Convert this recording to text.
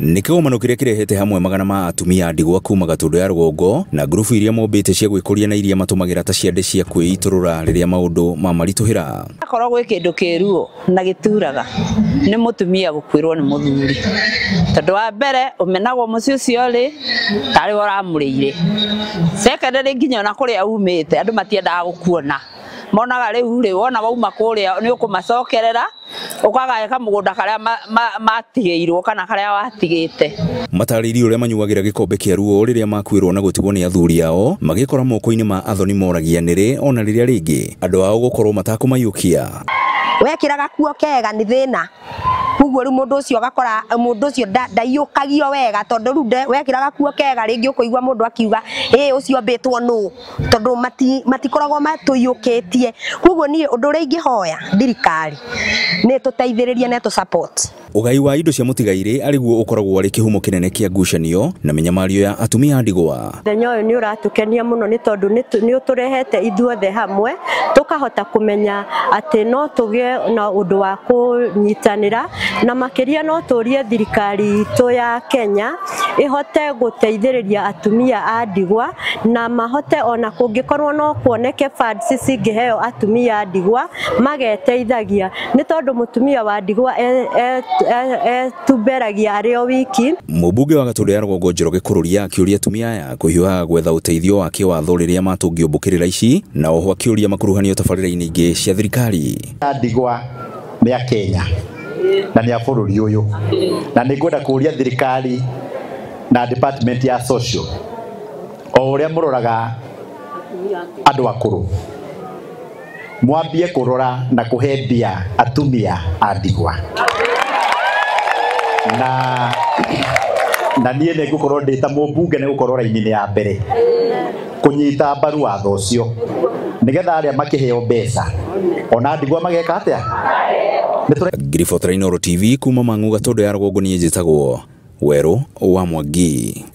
Nĩ kĩgomano kĩrĩa kĩrehete hamwe magana ma atumia ndigwa kuma Gatũndũ ya rũgongo na ngurubu iria mombĩte cia gwĩkũria na iria matũmagĩra ta ciande cia kwĩitũrũra rĩrĩa maũndũ mamaritũhĩra. Akorwo gwĩ kĩndũ kĩruo na gĩturaga nĩ mũtumia gũkuĩrwo nĩ mũthuri, tondũ wa mbere ũmenagwo mũciĩ ũcio rĩ tarĩ we ũramũrĩire, secondary nginya ona kũrĩa umĩte andũ matiendaga gũkuona, monaga rĩu rĩ wona wauma kũrĩa nĩ ũkũmacokerera ũkagae kamũgũnda karĩa matigĩirwo kana karĩa watigĩte. Matarĩirie ũrĩa manyuagĩra gĩkombe kĩa ruo rĩrĩa makuĩrwo na gũtigwo nĩ athuri ao magĩkora moko-inĩ ma athoni moragia nĩrĩ ona rĩrĩa rĩngĩ andũ ao gũkorwo matakũmaiyũkia. Wekĩra gakuo kega nĩ thĩna, koguo rĩu mũndũ ũcio ũgakora mũndũ ũcio ndaiyũkagio wega, tondũ rĩu wekĩra gakuo kega rĩngĩ ũkũigua mũndũ akiuga ĩ ũcio mbĩtwo nũ, tondũ matikoragwo matũiyũkĩtie. Koguo niĩ ũndũ ũrĩa ingĩhoya thirikari nĩ tũteithĩrĩrie na tũ support. Ũgai wa indo cia mũtigairĩ arĩguo ũkoragwo arĩ kĩhumo kĩnene kĩa ngucanio na mĩnyamario ya atumia ndigwa. Mũthenya ũyũ nĩ ũratũkenia mũno nĩ tondũ nĩ ũtũrehete ithuothe hamwe tũkahota kũmenya atĩ no tũgĩe na ũndũ wa kũnyitanĩra, na makĩria no tũrie thirikari itũ ya Kenya ĩhote gũteithĩrĩria atumia a ndigwa, na mahote ona kũngĩkorwo no kuoneke funds cingĩheo atumia a ndigwa mageteithagia, nĩ tondũ mũtumia wa ndigwa etumberagia arĩ o wiki. Mũmbunge wa Gatũndũ ya rũgongo Njoroge Kũrũria akĩũria atumia aya kũhiũha gwetha ũteithio wa kĩwatho rĩrĩa matũngĩũmbũkĩrĩra ici, na oho akĩũria makuruhanio tabarĩra-inĩ ingĩ cia thirikari. Ndigwa nĩ a Kenya na nĩ a bũrũri ũyũ, na nĩ ngwenda kũũria thirikari na department ya social o ũrĩa mũroraga andũ akũrũ mwambie kũrora na kũhe mbia atumia a ndigwa, na niĩ nĩ ngũkorwo ndĩ ta mũmbunge nĩ gũkorwo raini-inĩ ya mbere kũnyita mbaru watho ũcio nĩgetha arĩa makĩheo mbeca ona ndigwa mageka atĩa. Ngiribota Inooro TV kuma Mang'u Gatũndũ ya rũgongo, niĩ njĩtagwo Werũ wa Mwangi.